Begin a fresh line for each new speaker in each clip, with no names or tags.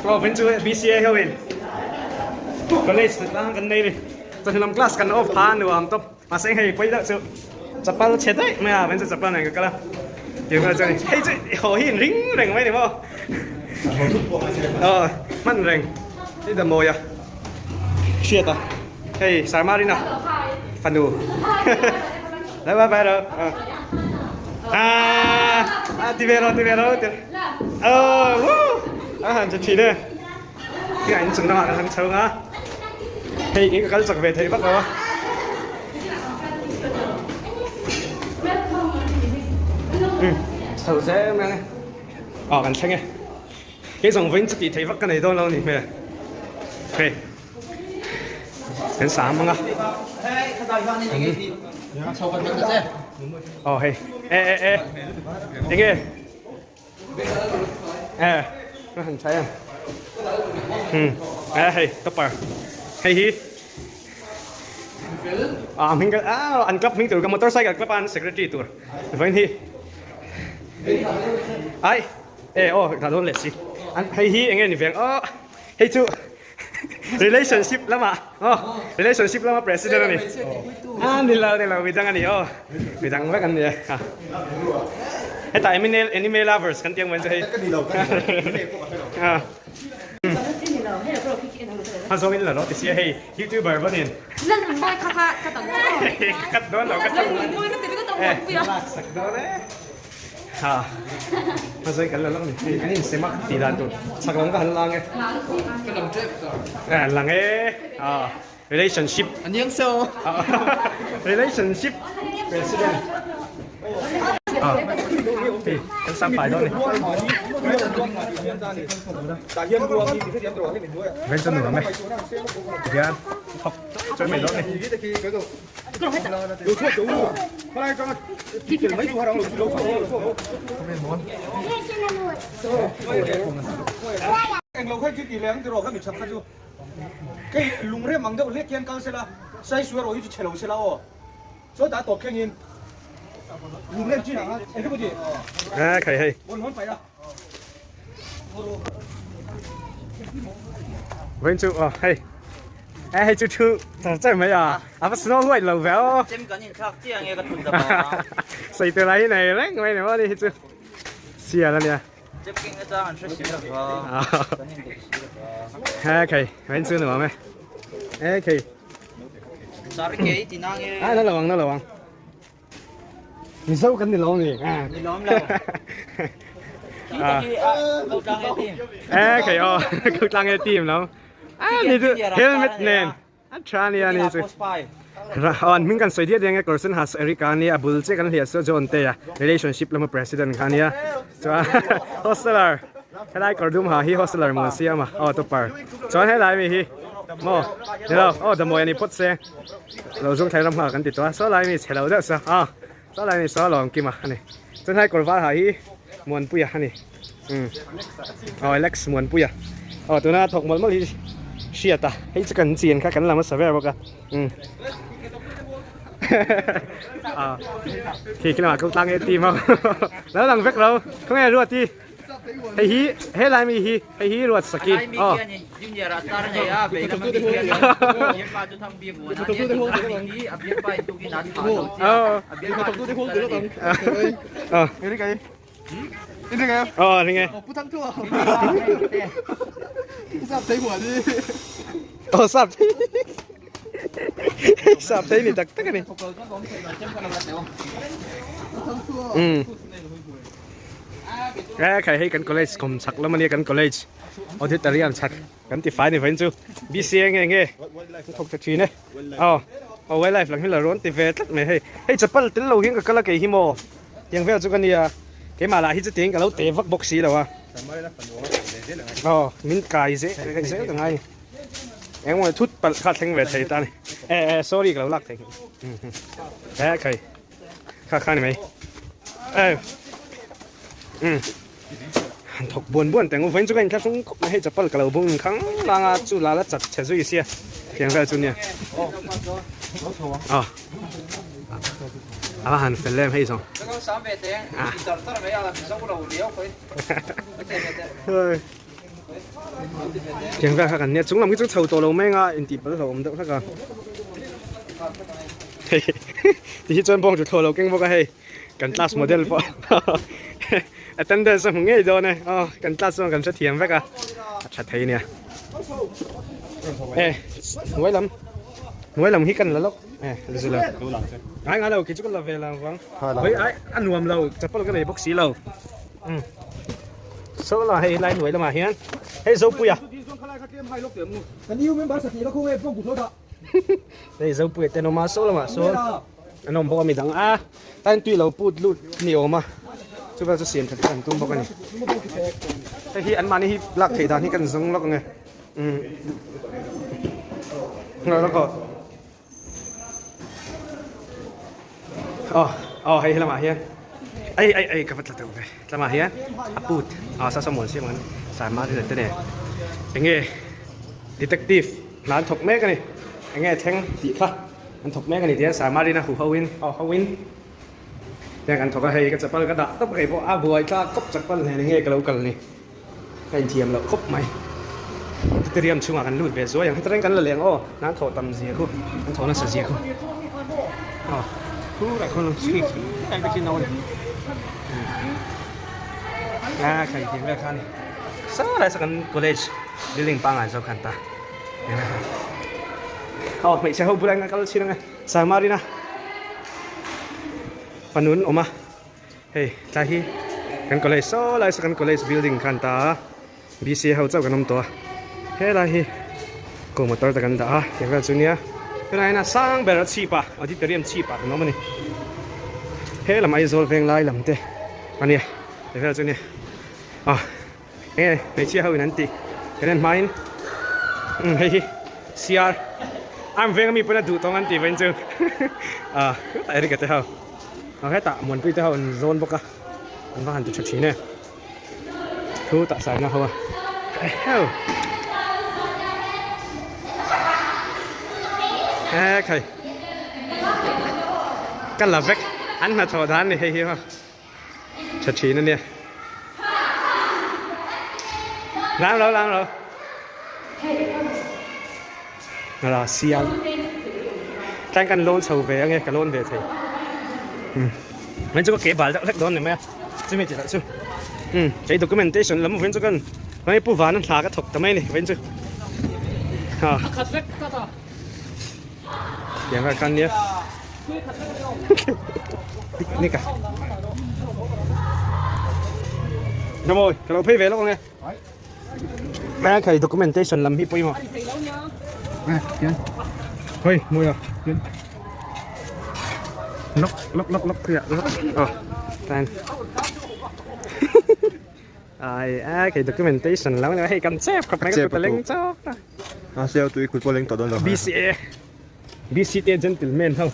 Aw vin chu BCA ho in college hnatlang kan nei ni. Chawhnu lam class kan off pha a nuam tawp. Mahse hei pawi deuh chu chapal chhe daih mai a, vin chu chapal nen ka kal a. Tiang vel chuan hei chu haw hi in ring reng mai ni maw. Aw hman reng hi damawi a hriat a hei Sarmarina fanu Bye bye bye ro. Ah ah ti ve ro ti ve ro ti. Oh woo. A han chu thin e. Khi ah inchung lamah kan han chho ang a. Hei kei ka kal chak ve thei vak lo a. Um chho zel mai ang e. Aw kan thleng e. Kei zawng vawiin chu tih theih vak ka nei dawn lo a ni hmel. Hei. Kan sam ang a. Aw hei. E e e. Enge? E. Ka han chai ang. Hmm. E hei topper. Hei hi. Ah hming ka ah an club hming tur ka motorcycle club a an secretary tur. Vawiin hi. Ai. E aw ka dawn leh si. An hei hi enge ni veng aw. Hei chu relationship lama aw relationship lama president ani a ni lo ni lo midang ani aw midang vek an ni e hetah anime anime lovers kan tiang mai chu hei a zawng in la lo ti sia hei youtuber pawhin ka dawn lo ka sak dawn e. Ha a zawi kan la lawk a ni hei kan insem a tih dan tur chhak lam ka han lang e
Ka lang tep ta.
Eh an lang e ah relationship
Aniang se aw.
Relationship president ah hei kan sam pai dawn a ni. Ven chu nuam e tihian thawk chuan mai dawn a ni. A khai hei. Vawiin chu aw hei e hei chu thu char char mai a a va snow white lo ve aw
Chem kan inthlak chiah nge ka thut ta vang a.
Sawi tur lai hi nei reng mai ni maw ni hi chu sial a nia.
Chem keng atang an hre si lo va kan inbeih si lo va.
He khai vawiin chu nuam e e khai.
Sar ke i ti na nge.
A na lo ang na lo ang. Mizo kan ni lo ni.
Ni lawm lo.
Eh kai o ko tlang e team lo. Ah ni chu helmet nen. A tha ni ani chu. Ra on ming kan soi dia deng e korsen has Erica ni a bul che kan hlia so John te a relationship lama president kha nia. Chuan hosteler helai kawr dum ha hi hosteler mawn siam a aw topper. Chuan helai mi hi maw ni lo aw damawi ani phawt se. Lo zung thlai ram nghal kan ti tawh a saw lai mi chhe lo deuh sa a saw lai mi saw lawm kim a ani chuan helai kawr var ha hi Muanpuia ani umm aw Alex Muanpuia aw tuna thawk mawlh mawlh hi hriat a hei chu kan chian kha kan la hmasa ber bawk a umm a khi khi lamah ko tlang e team ho lo lang vek lo khawnge Ruati. Hei hi helai mi hi hei hi ruat saki aw. Aw ring e. Aw sap thei. Sap thei ni tak tak ani. Um. Eh khai hei kan college kawm chhak lam ania kan college auditorium chhak kan ti fai ni vain chu BCA nge nge thawk tha thin e aw aw wildlife lang hi la rawn ti ve tlat mai hei hei chapal tel lo hian ka kal a kei hi maw tiang vel chu ka nia keimah lah hi chu tiang ka lo te vak bawk si lo a aw min kai zel zel ka ngai ni engemaw thut palh kha thleng ve thei ta ni eh eh sorry ka lo lak thei eh khai Kha kha ni mai. Ê. Ừ. Thok buan buan teng vain chu ka in thlahrung khawp mai hei chapal ka lo bung khang lang a chu la la chat che zui sia tiang vel chu nia. À. A va han fel em hei zawng. À. Tiang vel kha kan nia chung lam khi chu chho tawh lo mai anga intih palh hlauh awm deuh hlek a hei ti hi chuan bawng chu thlawh lo keng bawk a hei kan class model pawh attendance a hmu ngei dawn e aw kan class chuan kan hrethiam vek a a tha thei nia e hnuai lam hnuai lam hi kan la lawk e la zui lo ngai ngai lo kei chu ka la ve lo vang hei ai a nuam lo chapal ka nei bawk si lo. Saw la hei lai hnuai lamah hian hei Zopuia hei Zopuia te an awm a saw lamah sawn an awm bawk a midang a tain tui lo put lut ni awm a chuvel chu siam that an tum bawk a ni hei hi anmahni hi lak theih dan hi kan zawng lawk ange umm Aw aw hei helamah hian ei ei ei ka va tla deuh ve tlamah hian a put a sa samuan siam ang sarma te te nen enge detective hna an thawk mek a ni enge thleng tih kha an thawk mek a ni tihian sarma rina hu ho in aw ho in tiang an thawk a hei ka chapal ka dah tawp rei pawh a buai thlak khawp chapal nen enge ka lo kal ni. Ka inthiam loh khawp mai. Auditorium chhungah kan lut ve zuai ang. Heta reng kan la leng aw. Nan thawh tam zia khu. An thawh nasa zia khu. Aw. Khu lah khawn khi khi lai te khi no a ni. A khai thiam vel kha a ni. Sa lai sa kan college building pangngai zawk khan ta. Aw hmeichhe ho bulah in kal chhin ang e. Sangmarina fanun awm a. Hei tlai hi kan college saw lai saw kan college building khan ta a BCA ho chauh kan awm tawh a helai hi ko motor te kan dah a tiang vel chu nia tunah hian a sang ber a chhip ah auditorium chhip ah kan awm a ni he lam Aizawl veng lai lam te a nia tiang vel chu nia ah enge hmeichhia ho in an tih kan en hmain umm hei hi CR am veng ami pawn a duh tawng an tih vain chu ah hetah Eric a te ho ah hetah Muanpui te ho an zawn bawk a an va han ti tha thin e thu tah saina ho a eheu ekhai ka la vek an hnathawh dan ni hei hi maw. Tha thin a nia. Lang lo lang lo. Ngala sial. Tlang kan lawn chho ve ange ka lawn ve thei. Hmm. Mai chu ka ke bal deuh hlek dawn ni mai a. Chumi ti lah chu. Hmm, kei documentation lam vawiin chu kan mai pu van hla ka thawk ta mai ni vawiin chu. Ha.
Khat vek ta ta.
Tiang kha kan nia. Picnic a. Namawi, ka lo phei ve lawk ange. Mai khai documentation lam hi pawimawh. Hoi, mawi a. Lok lok lok lok khuiah lok. Oh, tan. Ai a kei documentation lam hei kan chep khawp mai ka kut a leng chawk a.
A seo tui kut pawh leng tawh dawn lo.
BCA BCT gentleman ho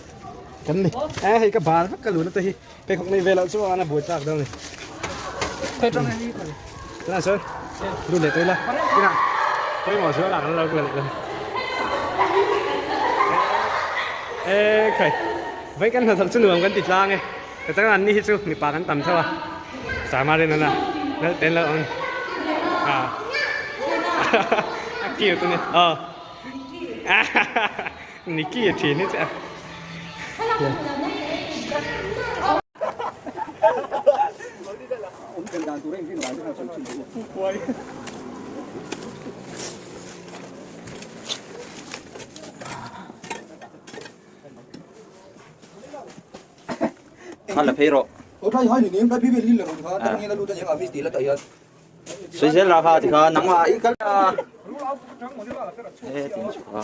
kan ni. A hei ka bal vek ka luna te hi pheikhawk nei ve loh chuan a buai tlak dawn ni. Tunah chuan lut leh tawh ila tunah pawimawh zual ah kan lo la leh dawn. E khai vawi kan hnathawk chu nuam kan ti tlang e. Ka tang an ni hi chu mipa kan tam theuh a Samarin ana lal ten lo ang a a cute ani aw Nikki a thin hi che a.
Khan la phei rawh. Sawi zel la kha tikha nangmah i kal a. E tin chu kha.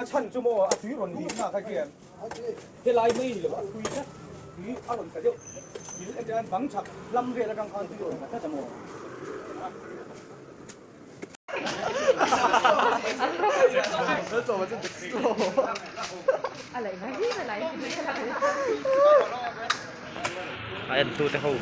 A chhan chu maw a tui rawn dih na kha khian helai mai ni lo a thui tlat tui a rawn tla deuh thil enge an bang chhak hlam vel atang khan tui rawn tla tlat a maw.
A en tu te ho.